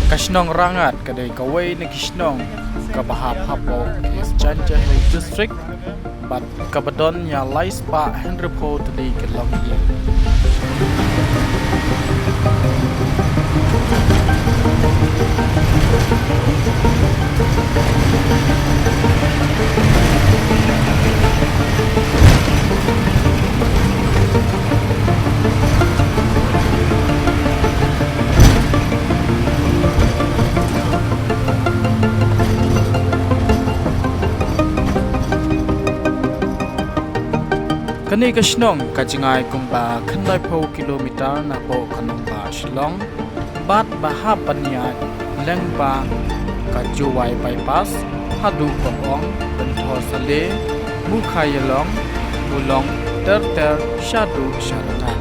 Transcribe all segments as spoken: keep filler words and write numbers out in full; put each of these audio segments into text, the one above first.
Ka shnong Rangat ka dei kawei na ki shnong kaba hap hapoh East Jaintia Hills District, bad kaba don ïa lai spah hynriewphew tylli ki longïing. Kane ka shnong ka jngai kumba khyndaiphew kilometer napoh ka nongbah Shillong, bad ba hap ban ïaid lyngba ka Jowai Bypass haduh Kong Ong, Pynthorsaleh, Mukhaïalong, Mulong, Ter Ter, shaduh sha Rangat.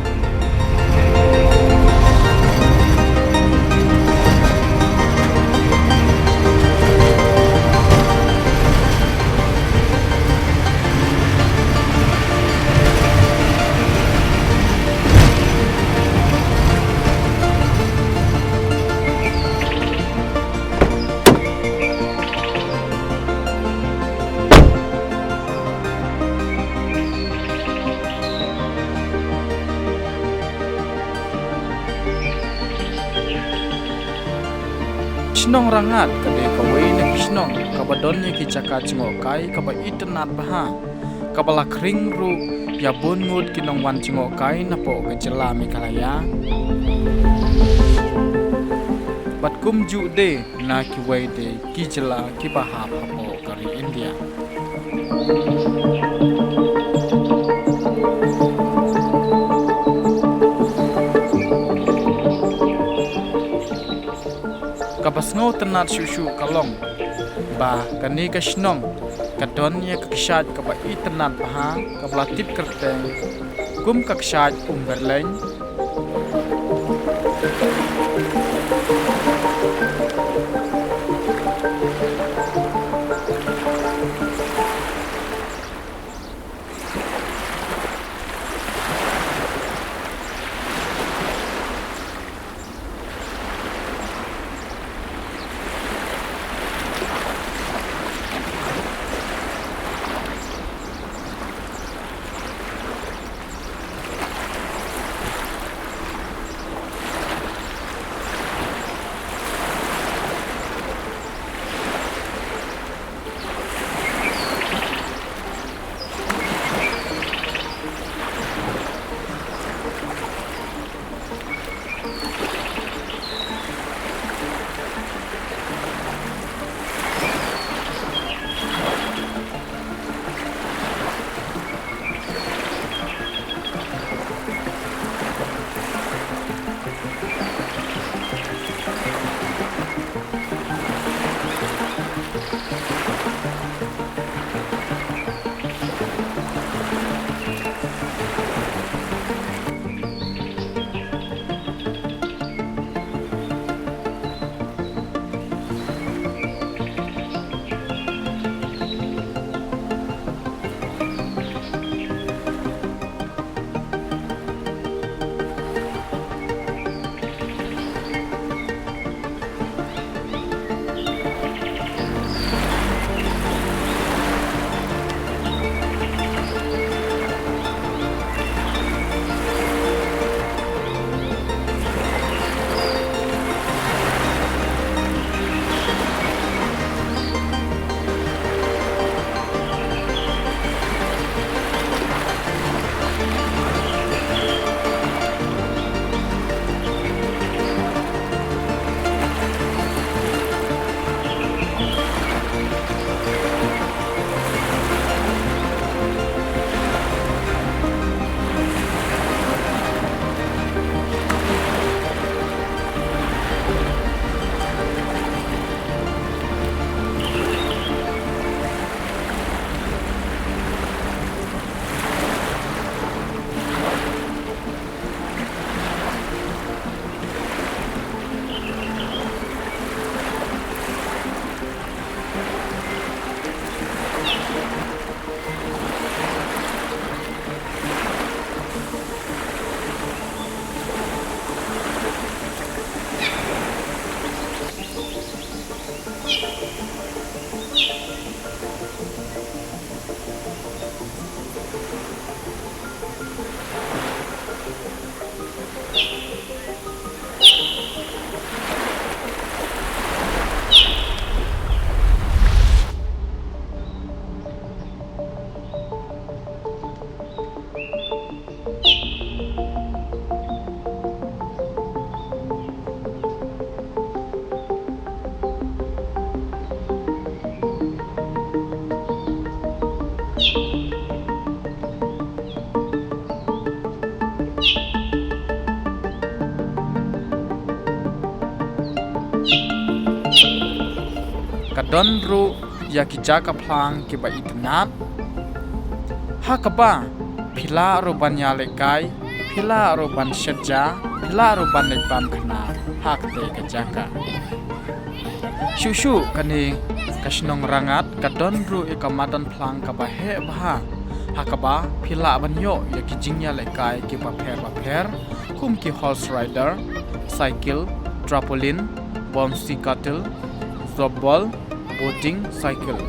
Shnong Rangat ka dei kawei na ki shnong kaba don ïa ki jaka jngohkai kaba itynnad bha, kaba la khring ruh ïa bun ngut ki nongwan jngohkai napoh ka jylla Meghalaya. Bad kumjuh de na kiwei de ki jylla kiba hap hapoh ka ri India. Kaba sngewtynnat shuh shuh ka long ba kane ka shnong ka don ïa ka kshaid kaba itynnad bha, kaba la tip kyrteng kum ka kshaid Umberleng. Ka don ruh ïa ki jaka phlang kiba itynnad, ha kaba phi lah ruh ban ïalehkai, phi lah ruh ban shet ja, phi lah ruh ban leit bam khana ha katei ka jaka. Shuh shuh kane ka shnong Rangad ka don ruh ïa ka madan phlang kaba heh bha, ha kaba phi lah ban ïoh ïa ki jingïalehkai kiba pher ba pher, kum ki horse rider, cycle, trampoline, bouncy castle, softball, boating, cycle.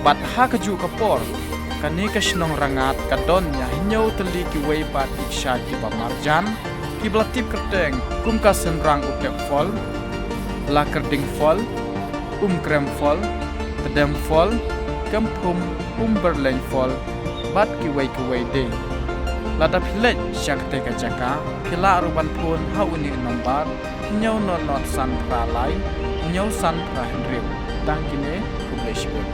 Bad ha kajuh ka por, kane ka shnong Rangad ka don ïa hynñiew tylli kiwei pat ki kshaid kiba marjan, kiba la tip kyrteng kum ka Synrang Utep Fall, Lakyrding Fall, Umkrem Fall, Tdem Fall, Kemphum, Umberleng Fall, bad kiwei kiwei de. Lada phi leit sha katei ka jaka, phi lah ruh ban phone ha une u nombar, hynñiew not not san phra lai, hynñiew san phra hynriew. Tang kine, khublei shibun.